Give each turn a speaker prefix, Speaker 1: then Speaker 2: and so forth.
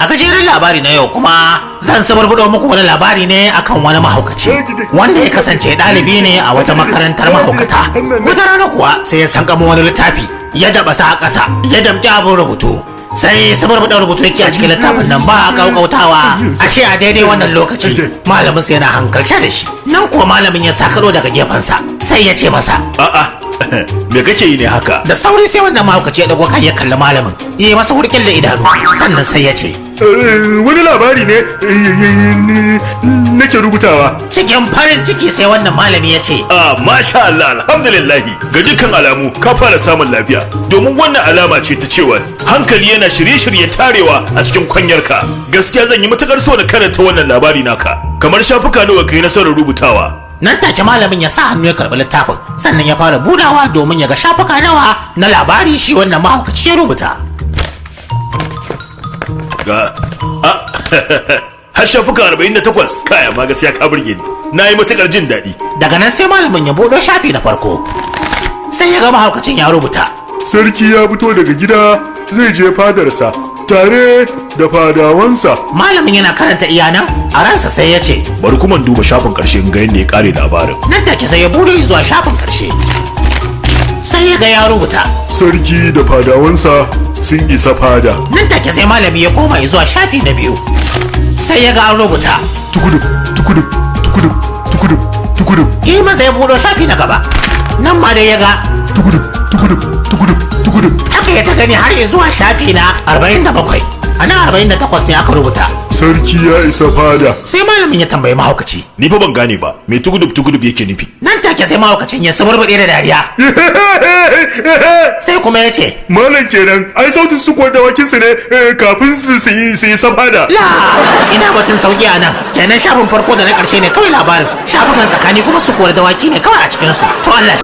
Speaker 1: A gajeren labari na yau kuma zan sabarbudo muku wani labari ne akan wani mahaukaci wanda ya kasance ɗalibi ne a wata makarantar mahaukata. Wata rana kuwa sai ya sankamo wani littafi, ya daba sa a ƙasa, ya damƙi abin rubutu. Sai sabarbuɗan rubutu yake a cikin littafin nan ba kaukautawa. Ashe a daidai wannan lokaci malamin sa yana hankalce da shi. Nan kuwa malamin ya sakalo daga gefensa, sai ya ce masa:
Speaker 2: A'a, me kake yi ne haka?
Speaker 1: Da sauri sai wannan mahaukaci ya dago kai ya kalli malamin, ya yi masa wurkin da idanu, sannan sai ya ce:
Speaker 3: Wani labari ne nake rubutawa.
Speaker 1: Cikin farin ciki sai wannan malami ya ce:
Speaker 2: Ah, masha Allah, alhamdulillahi. Ga dukkan alamu ka fara samun lafiya, domin wannan alama ce ta cewa hankali yana shirye-shirye tarewa a cikin kwanyarka. Gaskiya zan yi matukar so na karanta wannan labari naka. Kamar shafuka nawa kai nasarar rubutawa?
Speaker 1: Nan take malamin ya sa hannu ya karɓi littafin, sannan ya fara budawa domin ya ga shafuka nawa na labari shi wannan mahaukaci ya rubuta.
Speaker 2: Ga ah, har shafuka 48. Kaya ma, gaskiya ka burge ni. Na yi matukar jin daɗi.
Speaker 1: Daga nan sai malamin ya buɗo shafi na farko, sai ya ga mahaukacin ya rubuta:
Speaker 3: Sarki ya fito daga gida zai je fadarsa tare da fadawansa.
Speaker 1: Malamin yana karanta iya nan, a ransa sai ya ce:
Speaker 2: Bari kuma in duba shafin ƙarshe in ga yadda ya ƙare labarin.
Speaker 1: Nan take sai ya buɗe zuwa shafin ƙarshe, sai ya ga ya rubuta:
Speaker 3: Sarki da fadawansa sun isa fada.
Speaker 1: Nan take sai malami ya koma zuwa shafi na biyu, sai ya ga an rubuta:
Speaker 3: Tukudu tukudu tukudu tukudu tukudu.
Speaker 1: Yi masa ya buɗo shafi na gaba, nan ma dai ya ga:
Speaker 3: Tukudu tukudu tukudu tukudu.
Speaker 1: Haka ya ta gani har zuwa shafi na 47. A nan 48 ne aka rubuta:
Speaker 3: Sarki ya isa fada.
Speaker 1: Sai malamin ya tambayi mahaukaci:
Speaker 2: Ni fa ban gane ba, me tugudub tugudub yake nufi?
Speaker 1: Nan take sai mahaukacin ya suburbuɗe da dariya, sai kuma ya ce:
Speaker 3: Malam kenan, ai sautin su kuwa dawakinsu ne kafin su yi fada.
Speaker 1: La, ina batun sauki a nan. Kenan shafin farko da na ƙarshe ne kawai labarin, shafukan tsakani kuma su kori dawaki ne kawai a cikinsu. To, Allah.